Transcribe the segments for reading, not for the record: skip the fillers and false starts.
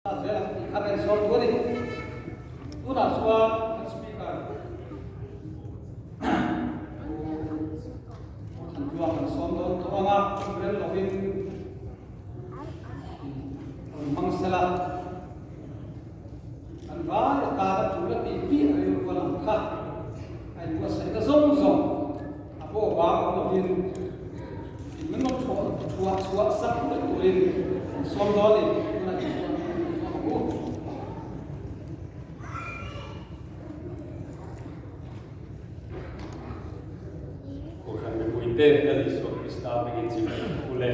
Zel ang tih kha kan sawi duh a ni. Tunah chuan kan speaker Pu Thantlua kan sawm dawn tawh ang a, rel lovin rawn hmang sela. Kan vai atana tul a tih tih a rilru a lang kha a inbuatsaihna zawng zawng a pawh vang awm lovin min rawn thuah chhuah sak vek turin an sawm dawn a ni. Tunah hi chuan kan ang u. Kohhran mipuite Lal Isua Krista hmingin chibai a phul e.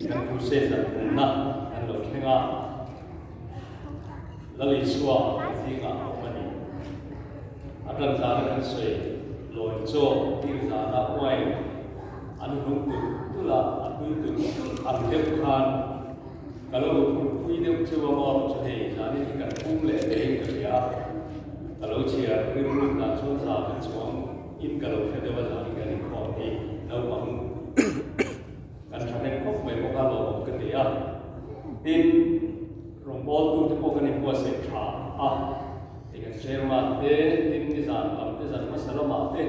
Kan crusade an awmna an lo thleng a, Lal Isua kan zingah a awm a ni. A tan zana kan sawi lawi chaw tir zana wine an hlum tulh tulh a, a tui tulh tulh ang deuh khan ka lo phurpui deuh cheu a maw chu hei zanin hi kan pum leh hlein ka hria a, ka lo chhiar rilru dan chuan zan ka chuang in ka lo hre deuh a zanin kan inkhawm hi naupang Kan tha reng khawp mai bawk a, lawmawm ka ti a. Tin, rawngbawltute pawh kan inbuatsaih tha a, hei kan chairman te, tin nizan lam te, zan hmasa lamah te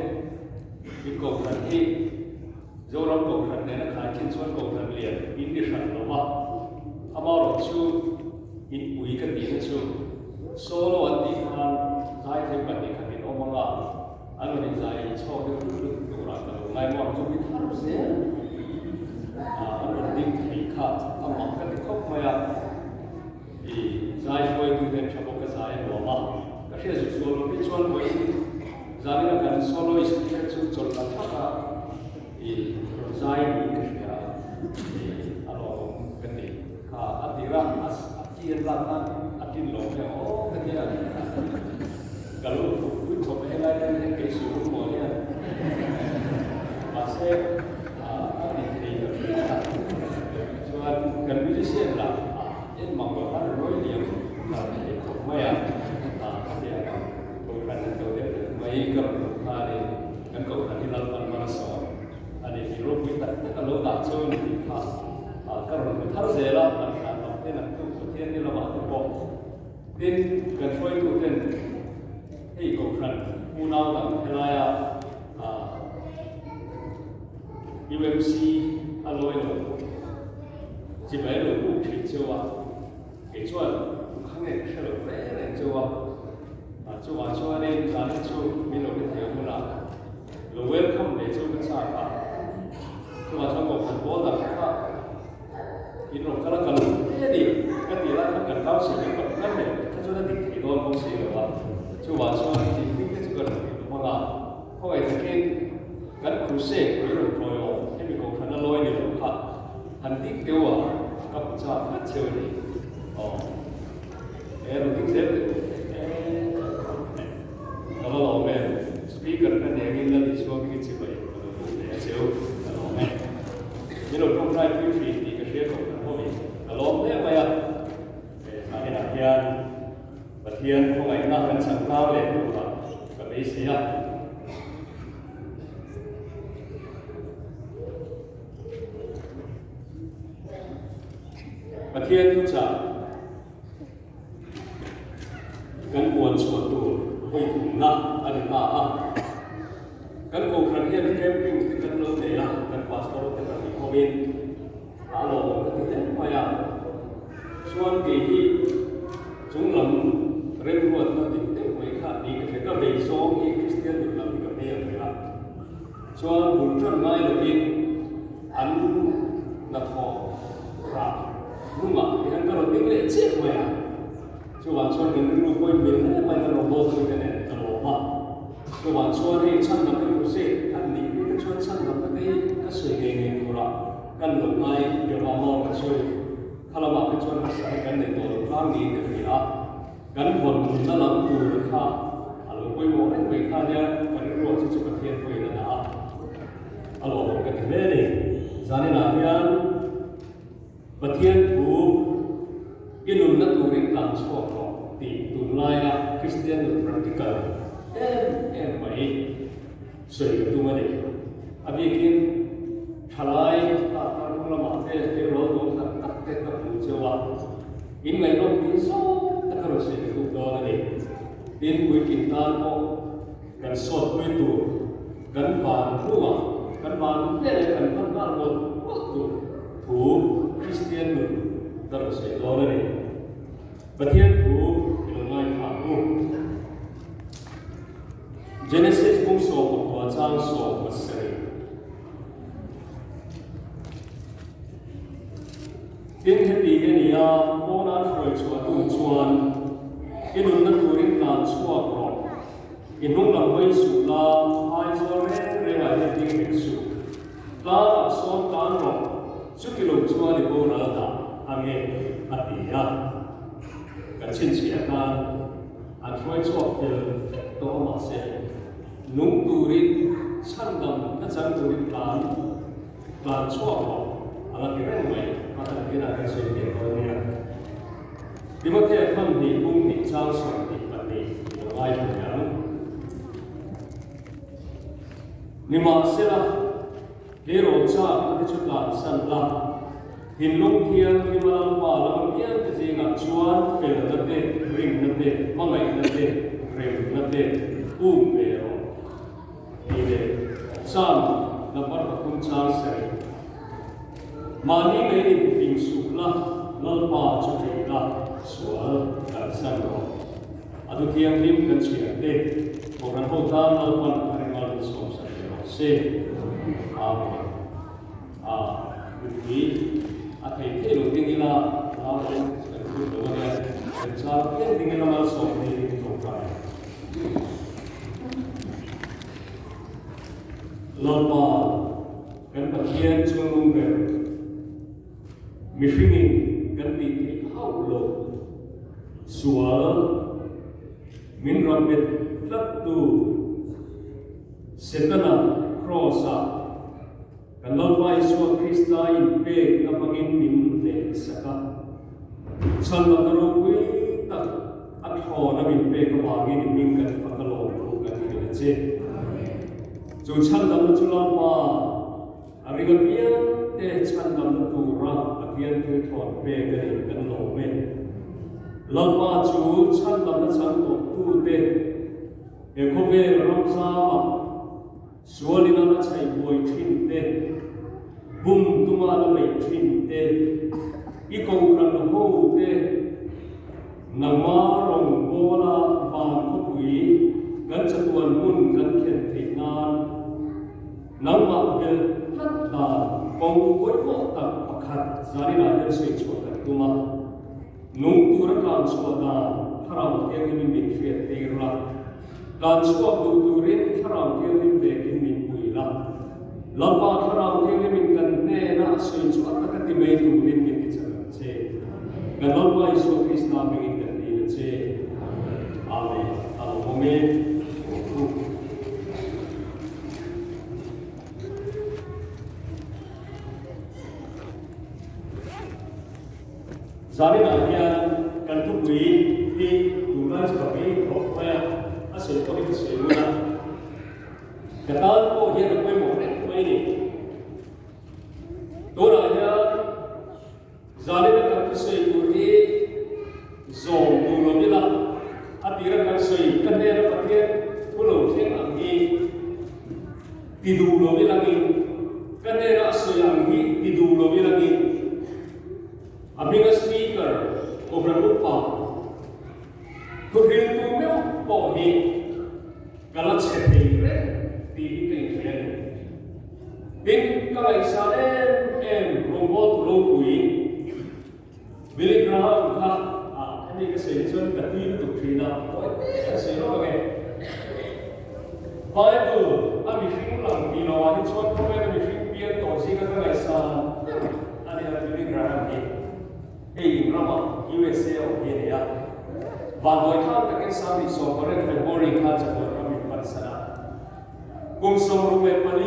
in kohhran hi Zoram kohhran nena khaikhin chuan kohhran lian in ni hran lo va, amaherawhchu inpui ka tihna chu solo an tih khan zaithei 2 khat in awm ang a, An rawn inzai chhawk deuh hlut hlut turah ka lo ngaimawh ang chu mi thar zel an rawn ding thei kha a mak ka ti khawp mai a. I zai hruaitute an tha bawk a zai a nuam a, ka hriat zuk sual lo hi chuan vawiin zanina kan soloist te chu chawlh la thak a i rawn zai niin ka hria a, i a lawmawm ka ti kha a tir a, a ki an lak khan a tin lo mai ang aw ka ti a. Ka lo hluk pui khawp a, helai hian heng kei suh rum mawl hian mahse a ni thei lo hle a, chuan kan musician lah en mang lo khan rawi liam kal thei khawp mai a, khatiang kohhran an do deuh deuh mai ka rawn hmuh khanin kan kohhran hi Lalpan hman a sawm a ni tih ropui tak tak a lo dah chu ni tih kha ka rawn hmu thar zel a, kan hlan lam ten an tuk Pathian ni lamah te pawh. Tin, kan hruaituten hei kohhran unau dang helaia UMC a lawi lo chibai lo buk thin cheu a, kei chuan kha nge ka hre lo reng reng cheu a, chuvang chuanin zanin chu min lo hre thei ang hunah lo welcome ve cheu ka chak a, chuvang chuan kohhran pawl dang kha In rawn kal a kal hle a ni ka tih lai khan kan council member te nan leh kha chuan a dik thei dawn bawk si lo a, chuvang chuan tih hming te chu ka rawn tih duh hmang a, khawngaih takin kan crusade pui rawn tawi awm hemi kohhran a lawi ni lo kha han dik deuh a ka hmu chak tlat cheu a ni. Aw he rawn dik zel teh u e ka va lawm em speaker ka nengin la Isua hmingin chibai ka lo buk leh a cheu ka lawm e. Min lo tawngtai pui thin tih ka hria tawh kan hawih ka lawm hle mai a. He zaninah hian Pathian khawngaihna kan chhan tlang leh turah ka beisei a. Pathian thuchah kan puan chhuah tur vawi thumna a ni ta a. Kan kohhran hian camping te kan lo nei a, kan pastor te pahnih hovin a lawmawm ka ti hle mai a. Chuan kei hi chunglam remruatna dik deuh mai kha ni ka hria, ka vei zawng hi Kristian nun lam hi ka vei ang reng a. Chuan bul tan ngai lovin an hnathawh rah hnungah hian ka rawn ding leh chiah mai a. Chuvang chuan kan rilru pawhin mil hle mai kan rawn bawl thui te nen ka lawm a. Chuvang chuan hei chhandamna crusade an nih pui te chuan chhandamna te hi ka sawi ngei ngei turah kan lo ngai deuh a maw ka sawi kha lamah te chuan harsatna kan nei tawh lo tlang niin ka hria a. Kan vawn nunna lam tur kha a lo pawimawh reng mai kha nia ka rilruah chu chu Pathian pawhin a dah a, a lawmawm ka ti hle a ni. Zaninah hian Pathian thu i nunna turin tlan chhuak rawh tih tunlaia Kristian nun practical em em mai sawi ka tum a ni. A bikin thalai tlak hnung lamah te tleirawl dawn tak tak te ka hmu cheu a. In ngaihnawm tih zawng tak a rawn sawi ka duh dawn a ni. Tin, puitling tan pawh kan sawtpui tur, kan van hnungah, kan van veleh kan hman nghal mawlh mawlh tur thu Kristian nun ka rawn sawi dawn a ni. Pathian thu i lo ngaithla ang u. Genesis bung 19 chang 17. Tin, heti hi a ni a, pawna an hruai chhuah hnu chuan i nunna turin tlan chhuak rawh. I hnung lam hawi suh la, Aizawl reng rengah hian ding hek suh. Tlangah sawn tlan rawh, chuti lo chuan i boral dah ange, a ti a. Kan chhinchhiah khan an hruai chhuak fel vek tawh a mahse, nung turin chhandam na chang turin tlan tlan chhuak rawh a la ti reng mai a kan kinah kan sawi fiah dawn nia. Timothea khan hnih pum hnih chang 22 i lo ngaithla leh ang. Nimahsela, tleirawl chak na te chu tlansan la, thinlung thianghlim a Lalpa lama piangte zingah chuan felna te, rinna te, hmangaihna te, remna te um ve rawh. Tih leh Psalm number pathum chang sarih. Mahni lei in fing suh la, Lalpa chu ṭih la, sual kalsan rawh. A du thianghlim kan chhiar te, Kohhran ho tan Lalpan a ringal min sawmsak ve rawh se. Amen. A mipui a thei thei lo ding ila naute kan phut lo ania, kan char pian ding ila malsawm hi tawngtai. Lalpa kan Pathian chungnung ber mihringin kan tih theih hauh lo sual min rawn bet tlattu Setana Kraws-ah kan Lalpa Isua Krista inpekna hmangin min hneh sak a. Chhanlamna ropui tak a thlawna min pek avangin i hming kan fak a lawm thu kan hrilh a che. Chu chhandamna chu Lalpa a ring apiangte chhandamna tura Pathian thil thlawn pek a ni kan lawm e. Lalpa chu chhandamna chang tawhtute he khawvel ramzama Sualin a la chhaih buai thin te, bum tuma a la beih thin te, i kohhran ho te, nangma rawngbawla van khawpui kan chatuan hmun kan thlen theih nan nangmah belh tlat dan kawng pawimawh tak pakhat zaninah hian sawi chhuah kan tum a. Nung tura tlan chhuah dan Thlarau Thianghlimin min hriat tir la. Tlan chhuak duh turin Thlarau Thianghlim vekin min pui la. Lalpa Thlarau Thianghlimin kan hnena a sawi chu a taka ti mai turin min ti chak ang che. Kan Lalpa Isua Krista hmingin kan dil a che. Amen. A lo awm e. Zaninah hian kan thupui hi tunlai chu ka vei khawp mai a, a sawi pawh hi ka sawi ngun a, ka tan pawh hian a pawimawh reng mai a ni. Tunah hian zanina kan thusawi tur hi zawm duh lo ila, a tira kan sawi ka hnena Pathian thu lo thleng ang hi ti duh lo ilangin, ka hnena a sawi ang hi ti duh lo ilangin, A hminga Speaker Kohhran Upa thuhriltu meuh pawh hi ka la chhe thei reng tih hi ka inhria a ni. Tin, ka ngaihsan em em rawngbawltu ropui Billy Graham kha ah hemi ka sawi hi chuan ka tui lutuk thin a, tawi te ka sawi lawk ang e. Bible a mihring lang tih loh ah hi chuan khawvela mihring pian tawh zinga ka ngaihsan ber a ni a, Billy Graham hi hei in ramah USA a awm hi a ni a, vanduai thlak takin Sangni 18 February khan chatuan ram min pansan a, kum 64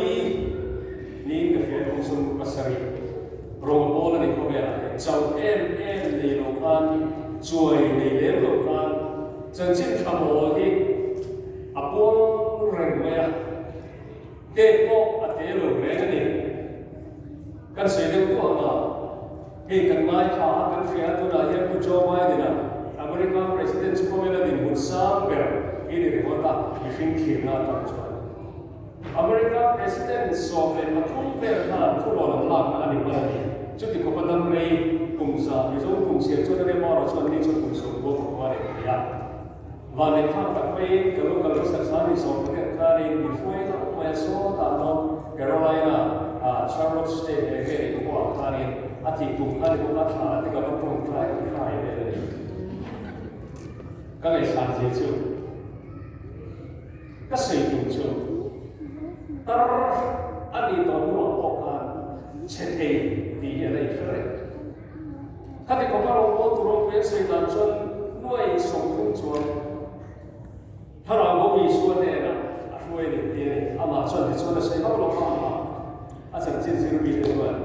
niin ka hria, kum 67 rawngbawl a ni khawvelah hian chauh em em nei lo khan chuai nei lem lo khan chanchin tha mawl hi a puang reng mai a, tet pawh a te lo reng a ni. Kan sawi deuh duah ang a, hei kan ngaithla a, kan hria a, tunah hian Pu Joe Biden. mihring thlirna atang chuan America President 13 vel khan thurawn an lakna a ni hman a ni. Chuti khawpa dam rei kum za Mizo kum chhiar chuan a rem erawh chuan ni chuan kum 95 a reh thei a. Van leh thlak tak maiin ka lo kal hmasak zan ni 18 khanin mi hruai hlauh mai a sawtah North Carolina ah Charlotte State leh vel in khuaah khanin a tih kum kha ni bawk a thla te ka va tawngtai ka hrai vel a ni. Ka ngaihsan zia chu ka sawi tum chu tar a nih tawh hnuah pawh khan chhe thei tih hi a la inhre reng. Khati khawpa rawngbawl tur ropui an sawi dan chuan nuai 30 chuan Thlarau bo Isua hnenah a hruai a ni ti a ni. Amah chuan tichuan a sawi hauh lo a, amah a chanchin zir mite chuan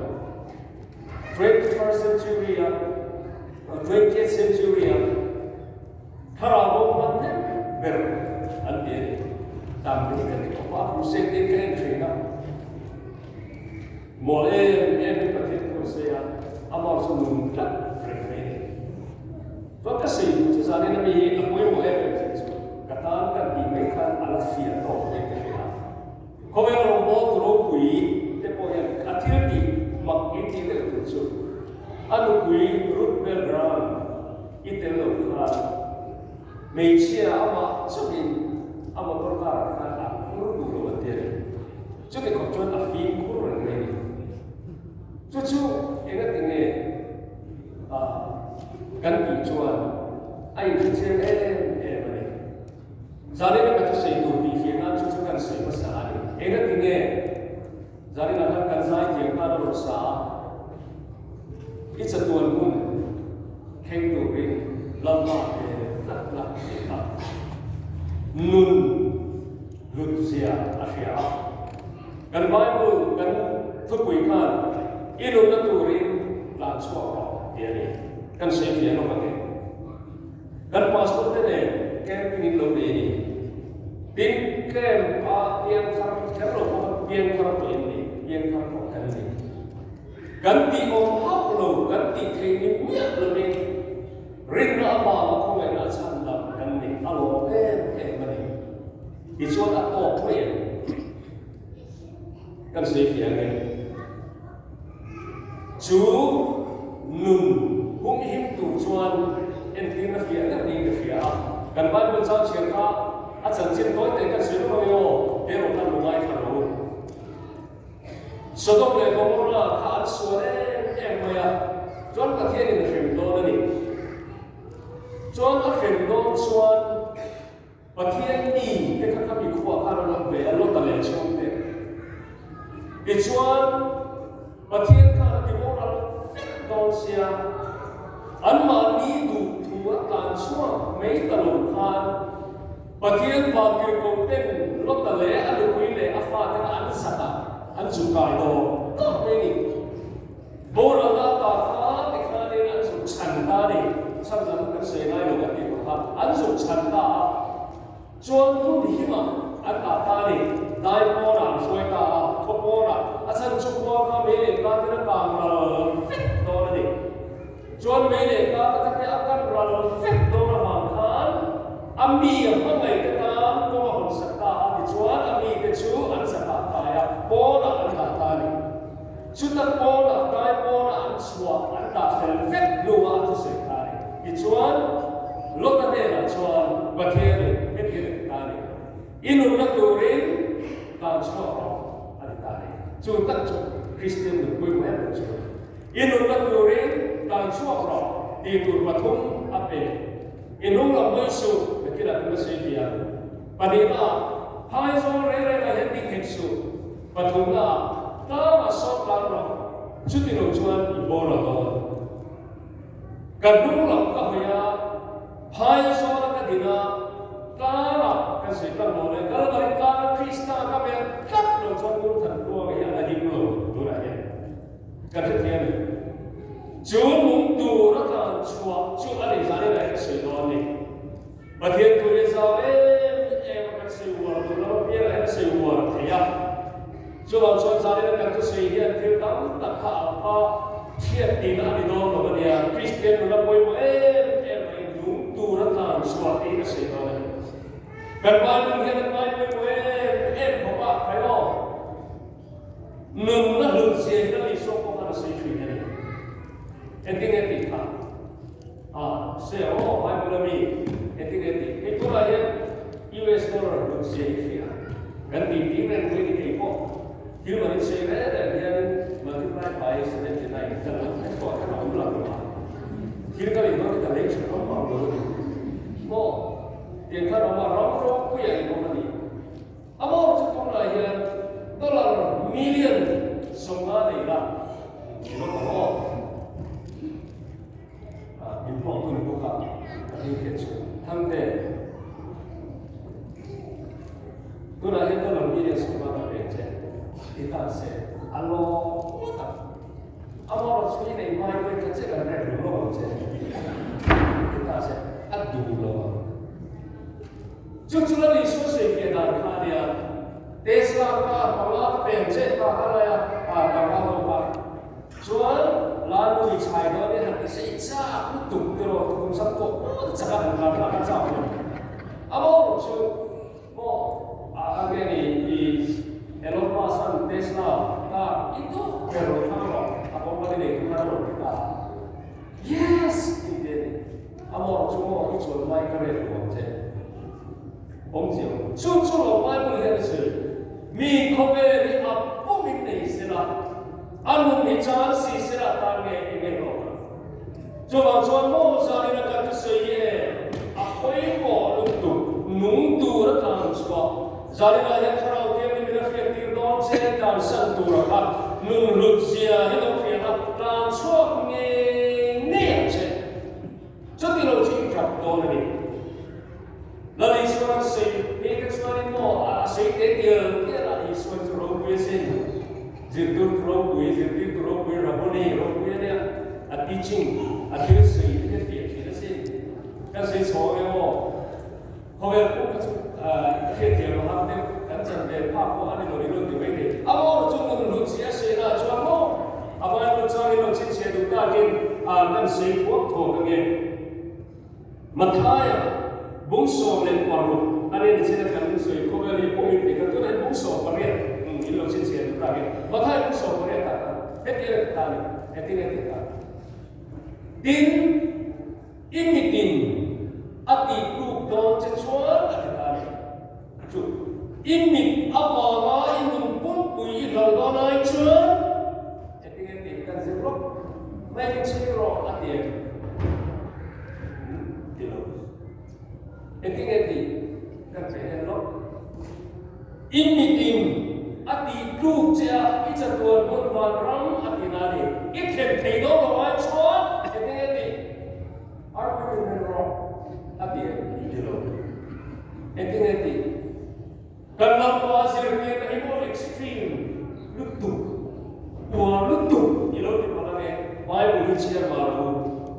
21st century a 20th century a Thlarau bo hman hlek ber an ti a ni. Tam rei ka ti khawp a, crusade te ka en thin a. Mawl em em in Pathian thu a sawi a, amah chu nung tlat reng mai a ni. Chuan ka sawi duh chu zanin ami hi a pawimawh em em thin chu ka tan kan tih mai khan a la fiah tawk hle ka hria a. Khawvel rawngbawl tu ropui te pawh hian a thil tih mak in tih deuh tur chu a nupui Ruth Bell Brown i tel lo khan hmeichhia amah chauhin a motor car ah khan a phur duh lo an ti a ni. Chuti khawp chuan a fimkhur reng mai a ni. Chu chu engati nge kan tih chuan a inhrechiang em em a ni. Zanin a ka thusawi tur tih fiah nan chu chu kan sawi hmasa a ni. Engati nge zaninah khan kan zai thiam khan a rawn sa a, i chatuan hmun thleng turin Lalpa te tlat tlat tih kha nun hlut zia a hria a. Kan Bible kan thupui khan i nunna turin tlan chhuak rawh tih a ni. Kan sawi fiah lawk ang e. Kan pastor te nen camping in lo nei a ni. Tin, camp a piang thar kher lo pawh kha piang thar tawh in ni, piang thar tawh kan ni. Kan tih awm hauh lo, kan tih theih ni miah lovin rinna avanga khawngaihna a chhan dam kan ni a lawm em em a ni. Tichuan a tawk mai em? Kan sawi fiah ang e. Chu nun humhim tur chuan entirna fiah deuh niin ka hria a. Kan Bible chang chhiar kha a chanchin tawi te kan sawi lawk ang e aw, he rawh khan lu ngaithla lo. Sodom leh Gomorrah kha an sual em em mai a, chuan Pathianin a hrem dawn a ni. Chuan a hrem dawn chuan Pathian mi te kha kha mi khuah khan an awm ve a, Lota leh chhungte. Tichuan Pathian khan a ti boral vek dawn sia, anmahni duh thu a tlan chhuak mai ta lo khan Pathian vantirhkoh ten Lota leh a nupui leh a fate kha an zak a, an zuk kai dawn tawp mai a ni. Boralna ta kha tikhanin an zuk chhan ta a ni. Chhan lam kan sawi ngai lo kan tih tawh kha. An zuk chhan ta a, chuan hmun himah an dah ta a ni. Dai pawnah an hruai ta a, khaw pawnah. A chhan chu khua kha mei leh ka ten a kang ral vek dawn a ni. Chuan mei leh ka te kha te a kan ral vek dawn avang khan a mi a hmangaih te tan kawng a hawn sak ta a, tichuan a mi te chu an zakah kai a, pawnah an dah ta a ni. Chuta pawnah dai pawnah an chhuah an dah fel vek hnuah a thusawi ta a ni. Tichuan Lota hnenah chuan Pathianin hetiang a ti ta a ni, I nunna turin tlan chhuak rawh a ti ta a ni. Chu tak chu Kristian nunpui mai ang chu a ni. I nunna turin tlan chhuak rawh tih tur pathum a pe. I nung lam hawi suh, nakinah kan la sawi fiah ang. Pahnihnaah, phai zawl reng rengah hian ding hek suh. Pathumnaah, tlangah sawt tlang rawh, chuti lo chuan i boral dawn. Ka hnung lam ka hawi a, phai zawla ka din a, tlangah kan sawi tlang lo le, Kalvari tlanga Krista ka melh tlat lo chuan Ngurthan Tluanga hi a la him lo tunah hian. Ka hrethiam e. Chu nung tur a tlan chhuah chu a ni zan in a ka sawi dawn ni. Pathian thu hi zau em em a kan sawi uar duh lo apiang ah hian a sawi uar thei a. Chuvang chuan zan in a kan thusawi hian thil tam tak kha a hma hriat tihna a ni dawn lo a nia. Kristian nuna pawimawh em em mai nung tur a tlan chhuah tih hi ka sawi dawn a ni. Kan Bible hian a ngai pawimawh em em khawp a, khai aw. Nunna hlut zia hi Lal Isua pawh khan a sawi thin a ni. Engtin nge tih kha? A, se aw, Bible a mi engtin nge tih? Hei tunah hian US dollar hlut zia hi hria. Kan tih tih reng mai ni kei pawh. Thil man in sawi reng reng hianin multiply by 79 ka lo hre chhuah kha ka awm lo a. Thil ka lei dawn hi ka lei tha ram ang lo a ni. Maw? Tiang khan awm a, ram ropuiah in awm a ni. A mawng chu tunah hian dollar million 50 nei la ni bawk ang aw. Min pawh tu ni bawk a, ka hlim khian chu. Thangte, tunah hian dollar million 50 ka pe che, ti ta se, a lawm ngawt ang. Amaherawh chu i nei hmai pawhin kha che kan rek lo lo ang che, ti ta se, a duh lo ang. Chu chu Lal Isua sawifiah dan kha a nia, Tesla car panga ka peng che ta kha lai a, panga ho kha. Chuan Lalu i chhai dawn e han ti se i chak lutuk tiraw tukum sam pawh pawh chak a han kal kha ka chak lo. Amaherawh chu maw a nge ni i Elon Musk an Tesla car i duh ber rawn thlang rawh a company neitu khan a rawn ti ta a. Yes! Tih te a ni. Amaherawh chu maw i chuan hmain ka rel lo ang che. Awmzia awm. Chu chu lo Bible hian a sawi, Mi khawvel hi a pumin nei sela, a nun hi chan si sela tan nge i nge rawh ang. Chuvang chuan maw zanin a kan thusawi hi e, a pawimawh lutuk nung tur a tlan chhuah. Zaninah hian Thlarau Thianghlim in a hriattir dawn che tlansan tura kha nun hlut zia hi lo hriat a, tlan chhuak ngei ngei ang che. Chuti lo chu i tap dawn a ni. Lal Isuan an sawi phei te chuanin maw a sawi te tial tial a, Isuan chu ropui a sin, zirtur tu ropui, zirtirtu ropui, Rabboni ropui a nia, a teaching, a thil sawi te hi a fiah thin a sin. Kan sawi chho ang em aw? Khawvel pawh kha chu hriatthiam a har deuh, kan chan ve phak pawh a ni lo i rawn ti mai thei. A mawr chu nun hlut si a sehna ah chuan maw a Bible changin lo chhinchhiah duh takin kan sawi thuak thuak ange. Mathaia bung 16 a nia nichina kan sawi khawvel hi pawmin tih kha tunah hian bung 18 in lo chhinchhiah duh takin Mathaia bung 18 ah khan heti a ti ta a ni, heti a ti ta. Tin. I mitin a tih tluk dawn che chuan a ti ta a ni. Chu i mit avanga i nun pumpui i hlauh dawn ai chuan engtin nge tih kan zir rawk mai ka chhing rawh a ti em? Ti lo. Engtin nge tih kan pe hen lawk. I mitin a tih tluk che a, i chatuan hmun vanram a ti na a ni. I thlen thei dawn lo ai chuan engtin nge tih? Arpuiin min rawk a ti em? Ti lo. Engtin nge tih? Kan Lalpa zirtirna hi maw extreme lutuk, uar lutuk i lo ti palh ange. Bible hi chhiar mah lo,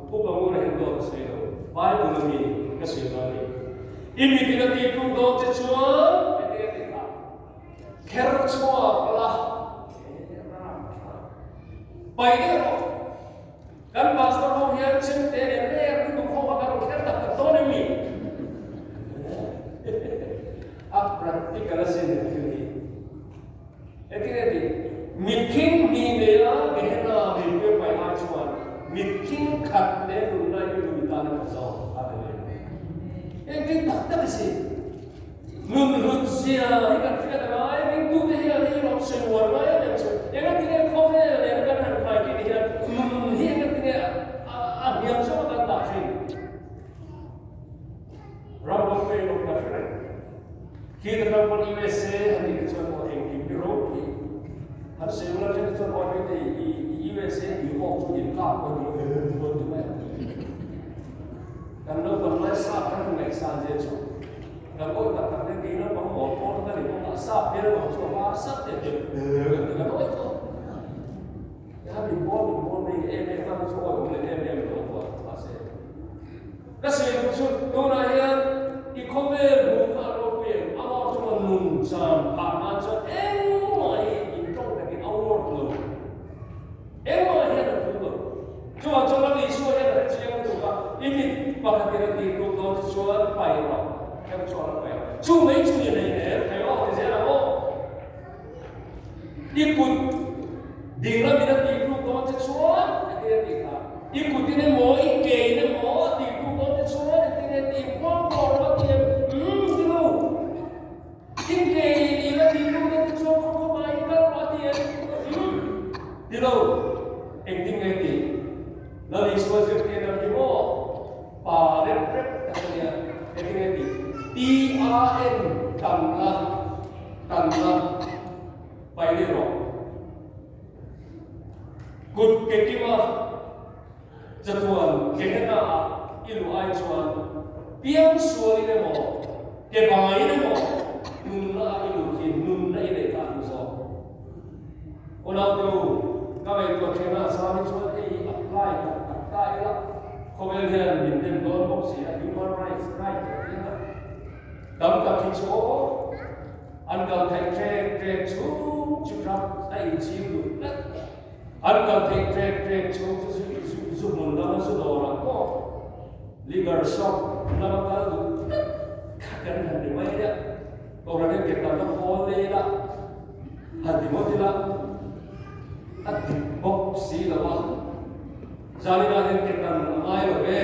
Upa Ngura hian dawt a sawi lo. Bible a mi ka sawi lo a ni. I mitin a tih tluk dawn che chuan engtin nge tih kha? Kher chhuak la, pai deuh rawh. Kan pastor ho hian chemte leh rek lutuk ho kha kan rawn kher tak tak dawn em ni? A practical a sin he thil hi. Engtin nge tih? Mitkhing hnih neia Gehenna mipui a paih ai chuan mitkhing khat leh nunna i nui tan a kan zawk a ti leh. Engtin tak tak a si? Nun hlut zia hi kan hriat a ngai, ringtute hian hei rawh sawi uar ngai em em chu. Engatinge khawvel nen kan han khai tih ni hian nun hi engatinge a hniam zawk a kan dah thin. Ram ropui rawh ka hre reng. Khi te ram pawn USA han tih te chuan maw engkim hi ropui. Han sawi ula then te chuan aw hei te i USA tui hawk chu in kap pawh ni lo e rawn ti mai ang. Kan naupang lai sap kan han ngaihsan zia chu kan awih tak tak nen kei naupang mawl pawl ka ni bawk a, sap hmel vang chu a var sap em em kan ti la awih tawh. Kha min pawl min pawl mai em em kha chu awih awm leh em em lo a mahse ka sawi duh chu tunah hian i khawvel hmuh kha a ropui em amah chunga nun chan phah nan chuan engmah hi in tawng takin a work lo. Engmah hian a phur lo. Chuvang chuan Lal Isua hian a hre chiang lutuk a, i mit pakhatin a tih tluk dawn che chuan pai rawh. Kher chuan a paih a, Chu mai chu ni hlei nen, thei aw ti zel ang aw. I kut ding lamin a tih tluk dawn che chuan engtin a tih kha? I kutin emaw, i kein emaw a tih tluk dawn che chuan engtin a tih? Khuang tawh rawh a ti em? Umm ti lo. I ke in a tih tluk dawn che chuan khaw khawp ah i kal rawh a ti em? Umm ti lo. Engtin nge tih? Lal Isua zirtir lam hi maw? Pa rep rep tak a nia. Engtin nge tih? T-A-N tanna tanna pai leh rawh. Kut ke kima chatuan ke hena ah i luh ai chuan piang sualin emaw ke baiin emaw nunna ah i luh khi nunna i neih kha a hmu zawk. Unau te u, ka ngaihtuah ṭhian ah chuan hi chuan hei hi apply tak tak ta ila, khawvel hian min dem dawn bawk si a, human rights right a ti a, tam tak hi chu aw, an kal theih ṭek ṭek chhung chu ram a inchhir duh tlat, an kal theih ṭek ṭek chhung chu zu zu zu hmun lama zu dawrah pawh liquor shop lama kal duh tlat kha kan han ni mai nia, Kohhran hian ke kalna khawl lei ila. Han ti ngawt ila, a dik bawk si lo a. Zaninah hian ke tan a ngai lo ve,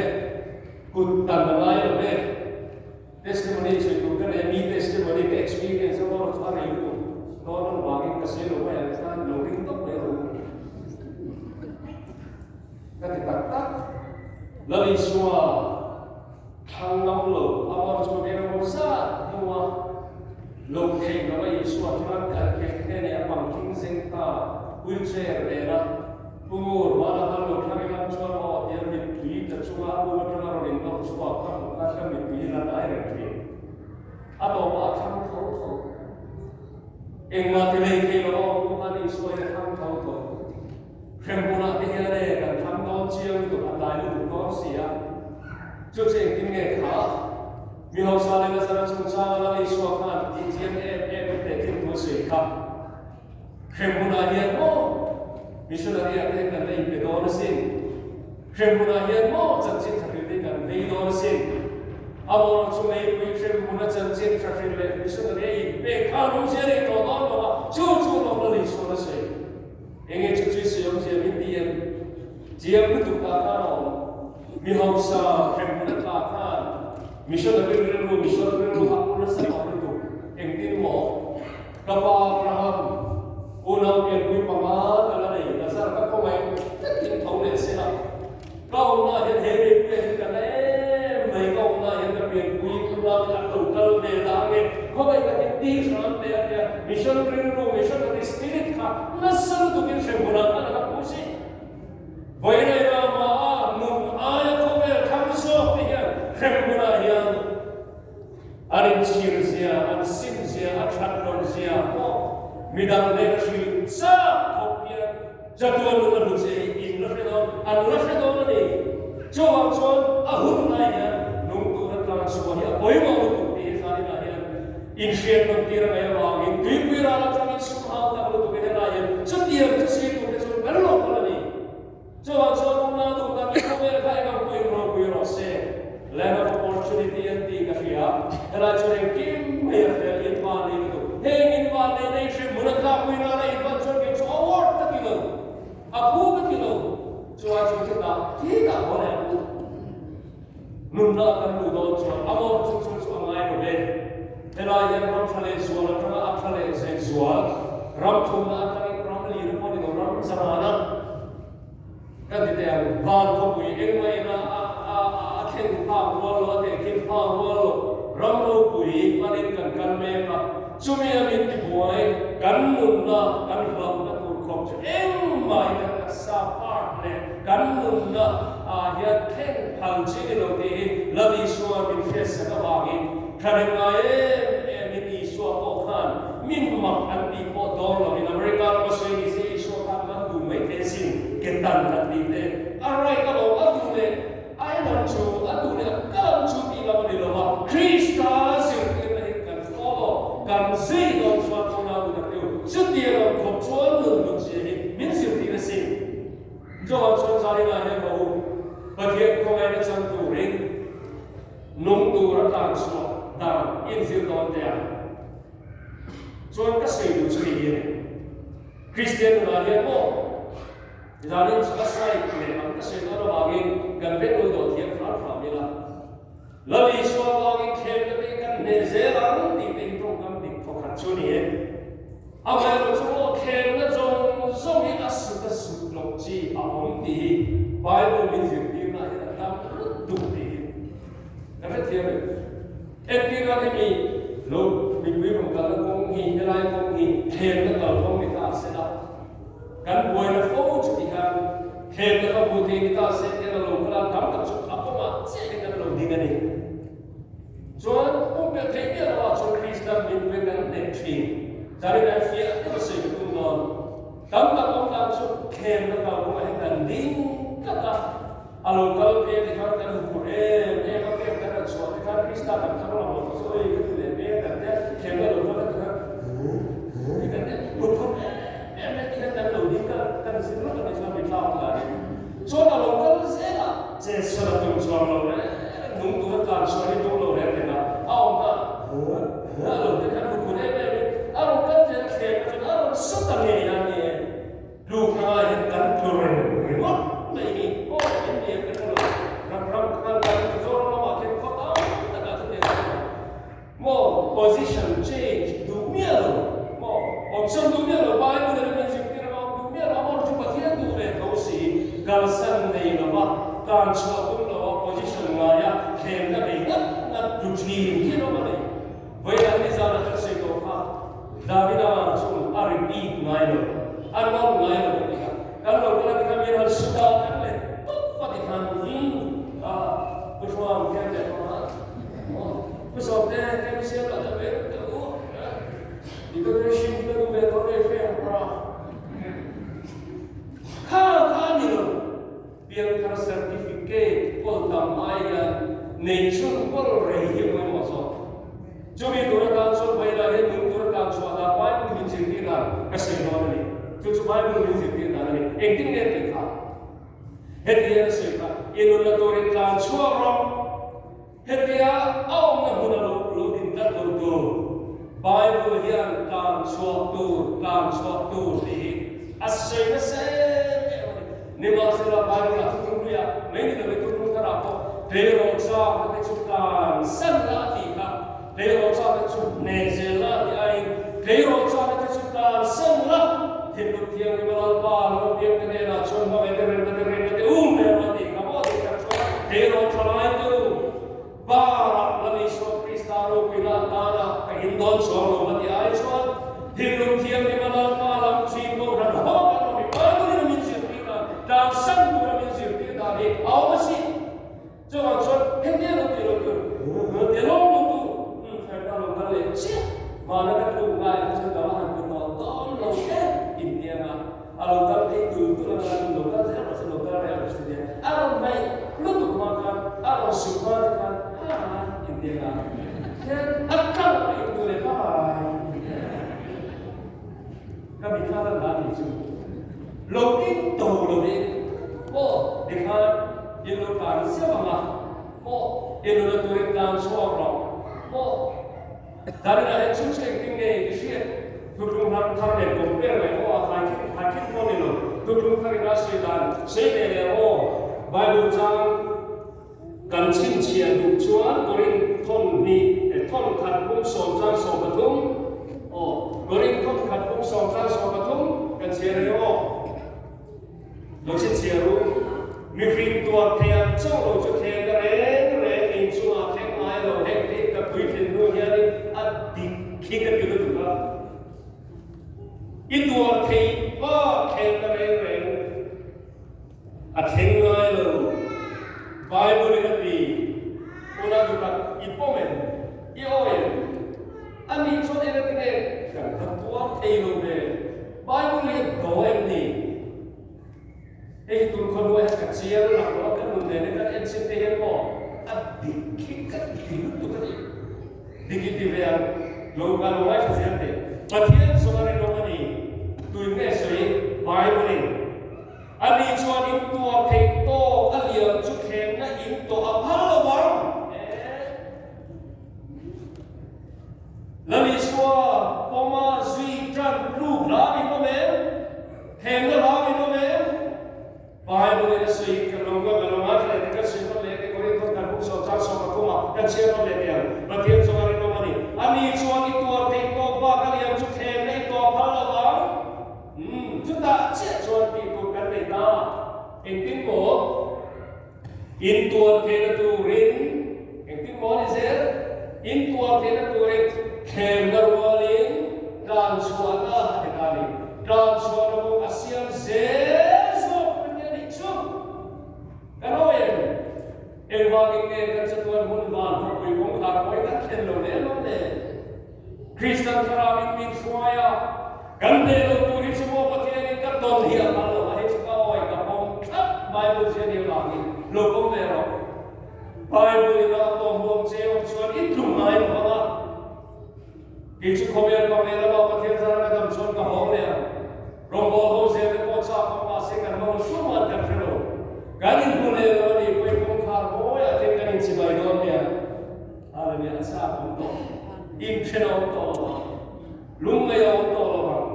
kut tan a ngai lo ve. Testimony sawi tur ka nei a, mi testimony ka experience a rual chu a rei lutuk dawn ang vangin ka sawi lo mai ang chuan lo ring tawp mai rawh u. Ka ti tak tak. Lal Isua thlang ngam lo a mawr chu eng emaw zat hnua lo theih lo a Isua chuan kal thei te nih a pang thing zeng ta wheelchair nena Pu Ngur Vana khan lo thlang ila chuan aw tia mittui tla chunga a room atanga rawn inlawk chhuak ka hmuh khan ka mittui hi la hnai reng thin. A tawpah a thlang tho tho. Engmah ti lei thei lo a awm hnu khan Isua hi a thlang tho tho. Hremhmunah te hian e kan thlang dawn chiang lutuk a tlai lutuk dawn si a. Chu chu engtin nge kha? Mi hausa leh Lazara chungchanga Lal Isua khan tih chiang em em in teh thil thu a sawi kha. Hremhmunah hian maw missionary ah te hian kan la inpe dawn asin. Hremhmunah hian maw chanchin tha hrilh te hi kan vei dawn asin. Amaherawh chu meipui hremhmuna chanchin tha hrilh leh missionary a inpek khan awmzia nei tawh dawn lo a, chu chu lawm Lal Isuan a sawi. Enge chu chu sawi awmzia min ti em? Chiang lutuk ta khan a awm. Mi hausa hremhmun a tla khan missionary rilru, mission rilru a pu nasa tawh lutuk. Engtin maw? Ka pa Abraham, unau pianpui panga ka la nei, Lazar ka khawngaih takin tho leh se la. Ka awmna hian he mipui ah hian ka la em mai, ka awmna hian ka pianpui unau te an lo kal ve ta ange, khawngaih takin ti hram teh a tia, mission rilru, missionary spirit kha nasa lutukin hremhmunah khan a la pu si. Vawiinai rama a nun aia khawvel thang zawk te hian hremhmunah hian an inchhir zia, an sim zia, a that lo zia pawh midang nen a hrilh chak khawp hian Chatuan lung a hlu che hi in la hre dawn, an la hre dawn a ni. Chuvang chuan a hun lai hian nung tura tlang chhuah hi a pawimawh lutuk tih hi zaninah hian inhriat rawn tir a ngaih avangin tuipui ral atangin sum hau tak lutukin helai hian chutiang chu si turte chuan kan lo kal a ni. Chuvang chuan unau duh tak i khawvel kha eng ang pawhin ropui rawh se. Land of opportunity an tih ka hria. Helai chuan engkim mai a fel in van nei lutuk. Heng in van nei nei hrim hmun a tlakpui nana in van chuan kei chu award ka ti lo. A phu ka ti lo. Chuai chu chutah thik ah haw leh ang u. Nunna kan luh dawn chuan a mawm chu chu chu a ngai lo ve. Helai hian ram tha leh zual atanga a tha leh zeh zual, ram thumna atangin ram lirna pawh ni lo ram zamana Ka ti teh ang, van khawpui engmah ina a thlen phak rual lo, a tehkhin phak rual lo, ram ropui hmanin kan kal mek a, chumi a min tibuai, kan nunna, kan hlauhna tur khawp chu engmah hi kan taksa part leh kan nunna ah hian thleng phal chi ni lo tih hi Lal Isua min hriatsak avangin thahnem ngai em em in Isua pawh khan min mak an tih pawh dawn lovin America rama sawi ni se Isua khan man duh mai te sin ke tan han tih te a right a lo a duh leh a en ang chu a duh leh a kal ang chu tih lam a ni lo va Krista zirtirna hi kan follow kan zui dawn chuan unau duhna teu chutiang ang khawp chuan nun nun zia hi min zirtir a sin. Johan chuan Zarina hian va u Pathian khawngaihna chang turin nung tur a tlan chhuah dar. inzir dawn teh ang. Chuan ka sawi duh chu hei hi a ni. Kristian nunah hian maw zanin chu a side leh ang ka sawi dawn avangin kan vek lo dawh thiam hram hram ila. Lal Isua avangin thlemna te kan hneh zel ang tih te hi tawngkam dik thawkhat chu a ni e. Amaherawhchu chu maw thlemna zawng zawng hi a sut a sut loh chi a awm tih hi Bible min zirtirna hian a tam lutuk tih hi ka hrethiam em. Entirna hemi lo mipui rawn kalna kawng hi helai kawng hi thlemna kalkawng ni ta se la, kan buaina fo chu ti hian thlemna ka hmu thei ni ta se tian a lo kal a, tam tak chu a kawngah chiah hian kan lo ding a ni. Chuan pumpelh theih miah lo ah chuan Kristan mipui kan hneh thin. Zarin an fiah deuh a sawi ka tum dawn. Tam tak awm dan chu thlemna kalkawngah hian kan ding tlat a. A lo kal phei a tikhan kan huphurh em em a, pek kan rawn chhuah tikhan Krista kan thar lo ang chu awi ka ti leh mek kan tia, thlemna lo kal a tikhan huh huh ti kan tia, huphurh em em mai tikhan kan lo ding ka kan zir lawk a nih chuan mi tlak la ni. Chuan a lo kal zel a, chetsual a tum chuang lo reng reng, nung tura tlan chhuah hi tum lo reng reng a, a awm kha huh huh a lo tikhan huphurh em em in a rawn kal zel a, thlemna chuan a rawn sut ta ngei a ni e. Tluk hmangah hian kan tlu reng ringawt mai hi aw in ni em ka hre lo. Ram ram khan kan Mizoram lamah khian khaw tam takah chu tiang a ni maw position change duh miah lo maw option duh miah lo Bible in a min zirtir anga awm duh miah lo amaherawhchu chu Pathian duh ve tho si kalsan nei lova tan chhuah tum lo a position ngaia thlemna bei ngat ngat tlu thin khi an awm a ni. Vawiinah nizanah kan sawi tawh kha Davida chu a repeat ngai lo, a rawn ngai lo ka ti kha. Kan lo kal a ti kha mi han suta kan let tawp a ti khan him a Pu Hruang hian leh hmang a aw Pu Sawmte hian i siam lah ta ve reuh teh u i ka hrim ka duh ve tawh rei hreng a kha kha a ni lo. Piangthar certificate kawl tam ai hian nei chhun kawl rei hi a pawimawh zawk. Chumi tur atan chuan vawilah hian nung tur atan chhuah dan Bible min zirtir dan ka sawi dawn a ni. Chu chu Bible min zirtir dan a ni. Engtin nge tih kha? Heti hian a sawi kha, I nunna turin tlan chhuak rawh. Hetia a awmna hmuna lo lo din tlat lo tur Bible hian tlan chhuah tur, tlan chhuah tur tih hi a sawi nasa em em a ni. Nimahsela Bible a thuthlung hluiah mai ni lovin thuthlung tharah pawh tleirawl chakna te chu tlan san la a tih kha, tleirawl chakna chu hneh zel la a tih aiin tleirawl chakna te chu tlan san la, thinlung thianghlim a Lalpa lo piangte hnenah chuan hmangaih te remna te rinna te um ve rawh a tih kha maw tih kha chuan tleirawl tha lai te u Barah Lal Isua Krista ropuina atana ka in dawn chuang lo a tih ai chuan thinlung thianghlim a Lalpa lam thin kohhran haw kan awm i Bible in a min zirtir dan tlansan tura min zirtir dan hi a awm a si. Chuvang chuan hetia lo tih lo tur ti lawm lo tu thlarna lo kal leh chiah vana ka tluk ngai kha chuan ka va han hmu tawh dawn lo em intiang a, a lo kal phei tul tul anga la lo kal zel rawh se lo kal reng rawh se tia a rawn hnaih lutuk hma khan a rawn suk hma te khan hai intiang a hian a kal a intu leh hai ka mitthla lan dan ni chu lo ding to lovin aw tikhan in lo tlan zeuh ang a maw in lo la turin tlan chhuak rawh maw David-a hian chu chu engtin nge i hriat thutlung hnar thar leh compare leh aw a khaikhin khaikhin pawh ni lo thutlung thar ina sawi dan sawi ve leh aw Bible chang Kan chhinchhiah duh chuan Korinth thawn hnih eh thawn khat pum sawm chang 13 aw Korinth thawn khat pum sawm chang 13 kan chhiar ang aw. Lo chhinchhiah ru. Mihring tuar thei ang chauh lo chu thleng reng reng in chungah thleng ngai lo heng te ka puitlin hnu hianin a dik khi ka ti lutuk a. I tuar thei pa thleng reng reng. A thleng ngai lo. Bible in a ti, Una duhtak i pawm em? I awi em? A nih chuan eng ati nge kan va tuar thei lo ve? Bible hi a do em ni? Hei hi tun khawhnuai hian ka chiang lak lo a, ka nun nen in kan en chin te hian maw a dik khi ka ti lutuk a ni. Dik i ti ve ang, lo ka lo ngaithla zel teh. Pathian zawng a rinawm a ni, tuin nge sawi Bible in. Ani chuan in tuar theih tawk a liam chu thlemna in tawh a phal lo ang. Ka chhiar awm leh teh ang. Pathian chu a rinawm a ni. Ani chuan i tuar theih tawk bak a liam chu thlemna i tuah phal lo ang. Umm, chutah chiah chuan tih tur kan nei ta. Engtin maw? In tuar theihna turin engtin maw ni zel? In tuar theihna turin thlemna rualin tlanchhuahna a ti ta a ni. Tlanchhuahna kawng a siam zel zawk a nia nih chu. Kan awi em? Engvangin nge kan chatuan hmun van khawpui kawngkhar pawi kan thlen lo leh lo le? Kristian thlarauin min hruai a, kan hneh lo tur hi chu maw Pathianin ka tawn hi a phal lo a, hei chu ka awi ka pawm thlap Bible zia nia vangin lo pawm ve rawh. Bible in a tawm huam che awm chuan i tlum ngai lo vang a, kei chu khawvel pang leh lama Pathian zara ka dam chuan ka hawng leh ang. Rawngbawl ho zel te pawh chak awm mahse kan hmang sum an kan hre lo. Kan inhmu leh lo a ni, pawi kawngkhar mawiah te kan inchibai dawn nia. Hallelujah, a chak awm tawh. Inthen a awm tawh lo vang. Lungngaih a awm tawh lo vang.